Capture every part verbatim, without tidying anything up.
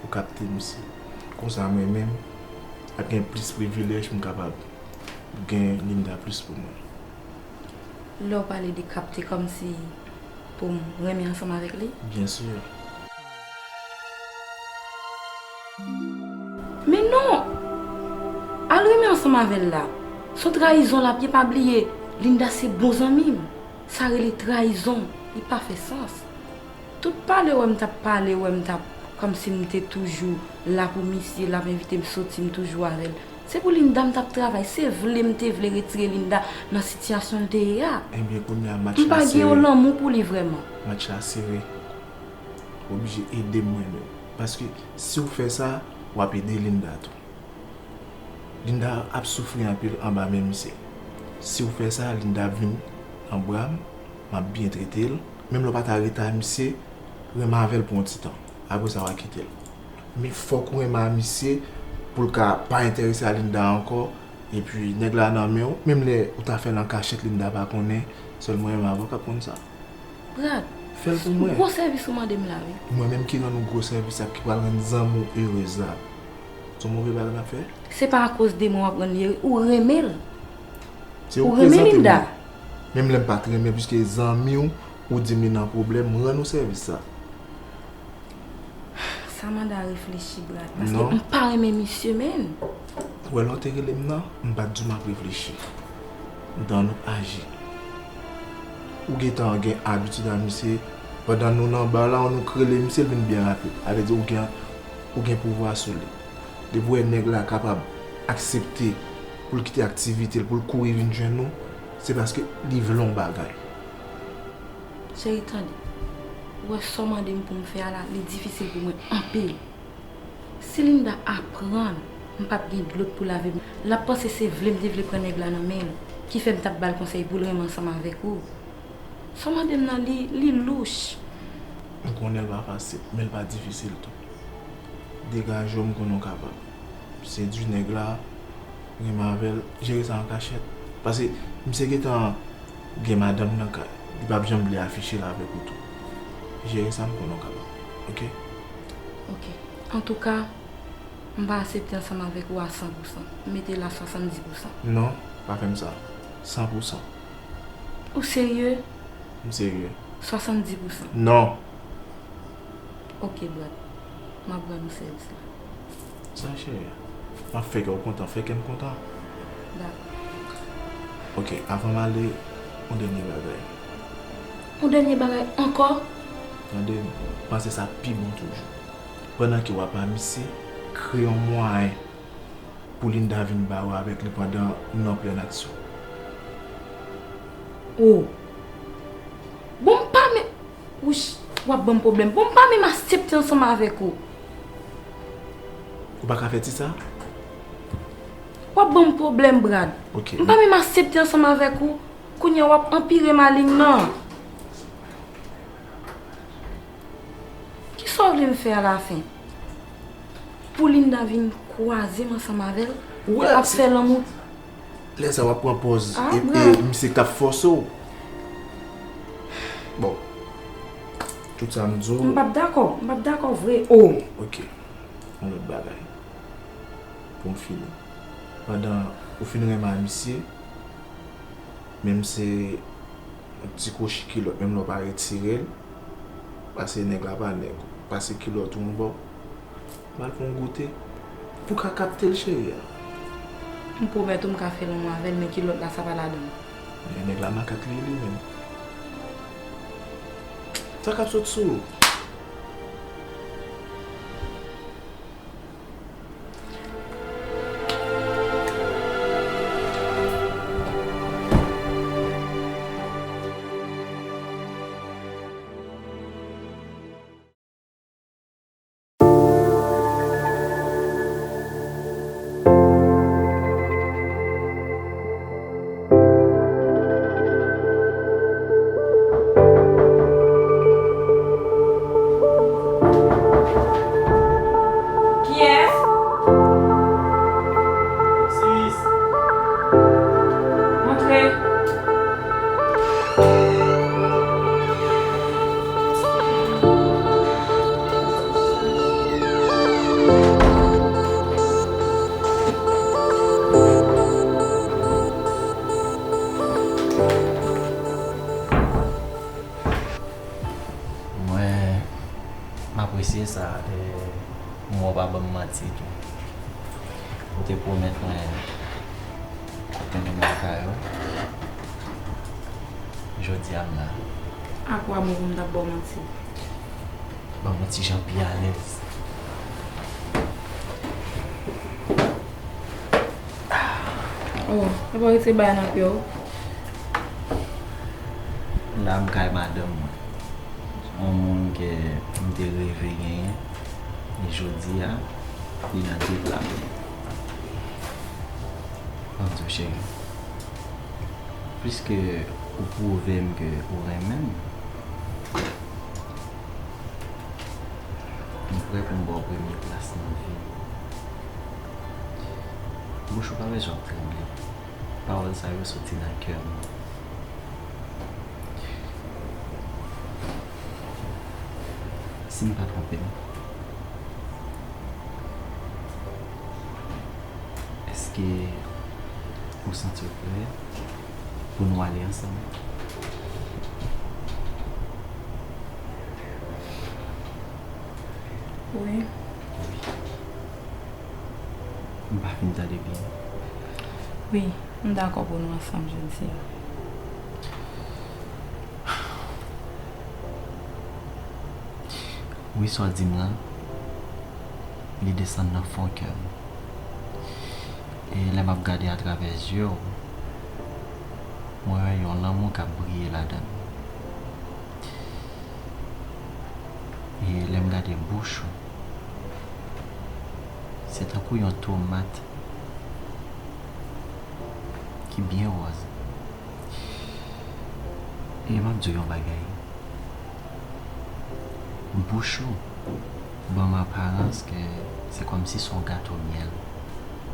pou kapte misye. Konsa mwen menm, ap gen plis privilèj pou m kapab gen Linda plis pou mwen. Lè w pale de kapte, kòmsi pou m renmen ansanm avèk li? Byen si. Men non! Al renmen ansanm avè l la. Se yon trayizon l ap ye, pa bliye. Linda se bon zanmi m. Sa rele trayizon. Li pa fè sans. Tout pale wè m t ap pale, wè m t ap, kòmsi m te toujou la pou misye, l ap envite m soti, m toujou avè l. Se pou Linda m t ap travay, se vle m te vle retire Linda nan sitiyasyon l te ye a. Ebyen, kounye a match la sere. M pa gen yon lanmou pou li vrèman. Match la sere. Ou oblije ede m mwen menm. Paske si w fè sa, w ap ede Linda tou. Linda ap soufri anpil anba men misye. Si w fè sa, Linda ap vin nan bra m, m ap byen trete l. Menm lè w pa ta rete a misye, renmen avè l pou yon ti tan. Apre sa, w a kite l. Men fòk ou renmen a misye pou l ka pa enterese a Linda ankò. Epi, nèg la nan men w, menm lè ou ta fè l an kachèt, Linda pa konnen, sèl mwen menm avè w k ap konn sa. Brad, fè l pou mwen. Gwo sèvis ou mande m la, wi. Mwen menm ki rann ou gwo sèvis la, ki pral rann zanmi w erez la. Se yon move bagay m ap fè? Se pa akoz de mwen w ap rann li, ou renmen l. Se ou ki prezante m li. Ou renmen Linda. Menm lè m pa t renmen, piske zanmi w, ou di m li nan pwoblèm, m rann ou sèvis sa. Sa mande a reflechi, Brad, paske m pa renmen misye, menn. Ou wè lè w te rele m nan, m pa t di w m ap reflechi. M te annik aji. Ou gentan gen abitid a misye, pandan nou nan ba la, ou nou k rele misye, l vin byen rapid. Sa vle di ou gen, ou gen pouvwa sou li. Depi w wè nèg la kapab aksepte pou l kite aktivite l, pou l kouri vin jwenn ou, se paske li vle yon bagay. Cheri, tande. Ou wè sa w mande m pou m fè a la, li difisil pou mwen anpil. Si Linda aprann m p ap gen dlo pou lave m, l ap panse se vle m te vle pran nèg la nan men l, ki fè m t ap ba l konsèy pou l renmen ansanm avèk ou. Sa w mande m nan, li, li louch. M konnen l pa fasil, men l pa difisil tou. Degaje w, m konnen w kapab. Sedui nèg la, renmen avè l, jere sa an kachèt. Paske misye gentan gen madanm nan kay. Li p ap janm vle afiche l avèk ou tou. Jere sa, m konnen w kapab. Oke? Oke. Antouka, m pa aksepte ansanm avèk ou a san pou san. M mete l a swasanndiz pou san. Non, pa fè m sa. San pou san. Ou serye? M serye. Swasanndiz pou san. Non. Oke, Brad. M ap rann ou sèvis la. Sa, cheri? M ap fè kè w kontan, fè kè m kontan. Dakò. Oke, avan m ale, yon dènye bagay. Yon dènye bagay ankò? Tande m, m panse sa pi bon toujou. Pandan ke w ap a misye, kreye yon mwayen pou Linda vin ba ou avèk li pandan nou an plèn aksyon. O! Bon, m pa menm, wouch, w ap ban m pwoblèm. Bon, m pa menm aksepte ansanm avèk ou. Ou pa ka fè ti sa? W ap ban m pwoblèm, Brad. Oke. M pa menm aksepte ansanm avèk ou. Kounye a w ap anpire malin nan. Kisa w vle m fè alafen? Pou Linda vin kwaze m ansanm avè l, ap fè lanmou. Lè sa w ap pran pòz e, e misye k ap fòse w. Bon, tout sa m di w. M p ap dakò, m p ap dakò vre. O! Oke. Yon lòt bagay. Pou m fini. Pandan ou fin renmen a misye, menm se yon ti kwochi kilòt, menm lè w pa retire l, pase nèg la pa nèg, pase kilòt ou anba w, m al fè yon goute. Pou w ka kapte l, cheri a. M pwomèt ou m ka fè lanmou avè l, men kilòt la sa pa ladan l. Men nèg la makak li ye li menm. Sa k ap sot sou ou? Se sa, e, mwen w pa ban m manti tou. Ou te pwomèt mwen kote nou nan kay ou. Jodi a m la. A kwa bon pou m t ap ba w manti? Ban m yon ti jan pi alèz. Oh, e pa retire bagay nan pye w. La m kay madanm mwen. Yon moun ke m te reve genyen. E jodi a, li nan de bra m. Ban m di w, cheri. Piske ou pwouve m ke ou renmen m, m prè pou m ba w premye plas nan vi m. Bouch ou pa bezwen ap tranble. Pawòl sa yo soti nan kè m. Si m pa twonpe m, èske ou santi w prè pou nou ale ansanm? Wi. Wi. M pa fin tande byen. Wi, m dakò pou nou ansanm jodi a. Wi, sa w di m lan, li desann nan fon kè m. E lè m ap gade atravè zye w, mwen wè yon lanmou k ap briye ladan l. E lè m gade bouch ou, se tankou yon tomat ki byen wòz. E m ap di w yon bagay. Bouch ou ban m aparans ke se kòmsi se yon gato myèl.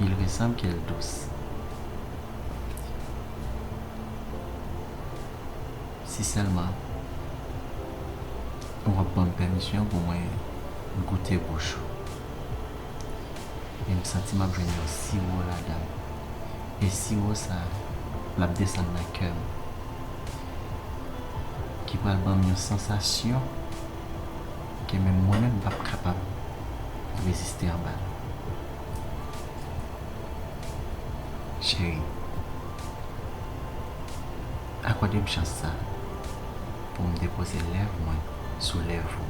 Il me semble qu'elle est douce. Si sèlman w ap ban m pèmisyon pou mwen goute bouch ou. E m santi m ap jwenn yon siwo ladan l. E siwo sa a, l ap desann nan kè m, ki pral ban m yon sansasyon ke menm mwen menm m p ap kapab reziste anba l. Cheri, akòde m chans sa pou m depoze lèv mwen sou lèv ou.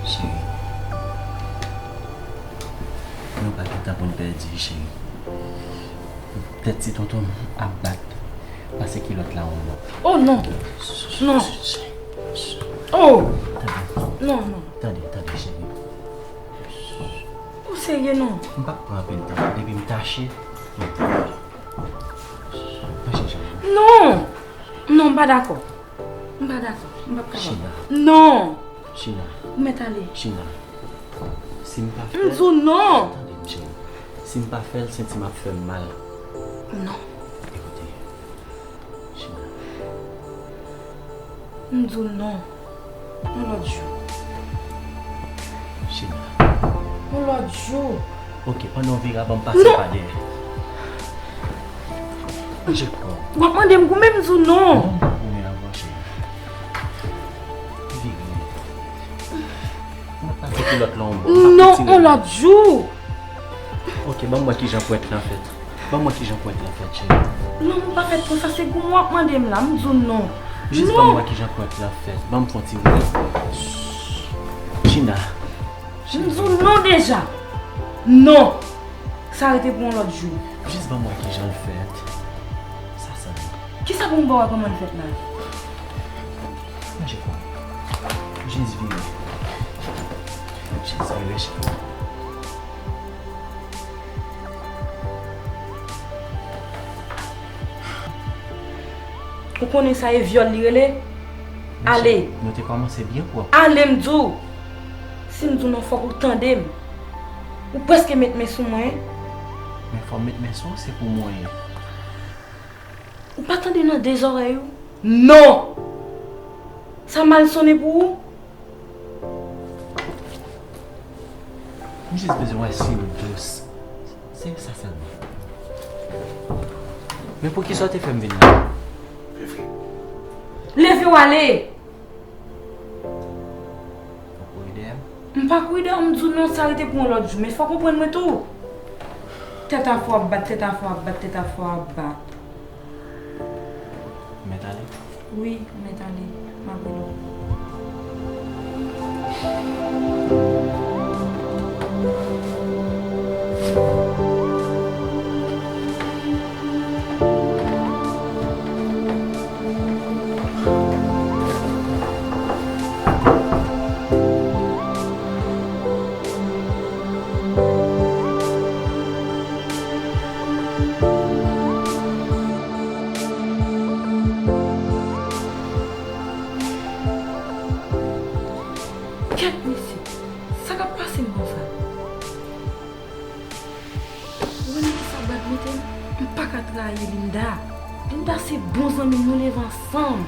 Cheri, nou pa gen tan pou n pèdi, cheri. Tèt ti tonton m ap bat pase kilòt la yon lòt. Oh non! Non! Oh! Tande. Non, non. Tande, tande, cheri. Ou serye non? M p ap pran anpil tan. Depi m tache, m ap pran. Mache, cheri. Non! Non, m pa dakò. M pa dakò. M p ap kapab. China. Non! China. Ou mèt ale. China. Si m pa fè l. M di w non! Tande m, cheri. Si m pa fè l, senti m ap fè m mal. Non. Ekoute. China. M di w non. Yon lòt jou. China. Yon lòt jou. Ok, pandan w vire a, ban m pase pa dèyè. Manje kò. W ap mande m goumen, m di w non. Non, m p ap goumen avè w, cheri. Vire. M ap pase kilòt la yon bò. M p ap retire l. Non, yon lòt jou. Ok, ban m wè kijan pwent lan fèt. Ban m wè kijan pwent lan fèt, cheri. Non, m pa fèt konsa, se goumen w ap mande m la, m di w non. Jis ban m wè kijan pwent lan fèt. Ban m fè yon ti woule. China. M di w non deja. Non. Sa rete pou yon lòt jou. Jis ban m wè kijan l fèt. Sa sanble. Kisa pou m ba w wè kòman l fèt la? Manje kò. Jis vire. Jis vire, cheri. Ou konnen sa e vyòl li rele? Ale. Nou te kòmanse byen pwòp. Ale, m di w. Si m di w non, fòk ou tande m. Ou prèske met men sou mwen. Men fò m met men sou ou, se pou mwen ye. Ou pa tande nan de zòrèy ou? Non! Sa mal sonnen pou ou? M jis bezwen wè si w dous. Se sa sèlman. Men poukisa w te fè m vin la? Leve w ale! Ou kouri dèyè m? M pa kouri dèyè w, m di w non, sa rete pou yon lòt jou. Men fò w konprann mwen tou. Tèt afè w ap bat, tèt afè w ap bat, tèt afè w ap bat. Mèt ale? Wi, mèt ale. M ap rele w. Kèt mesye, sa k ap pase m konsa? Ou wè nan kisa Brad mete m? M pa ka trayi Linda. Linda se bon zanmi m, nou leve ansanm.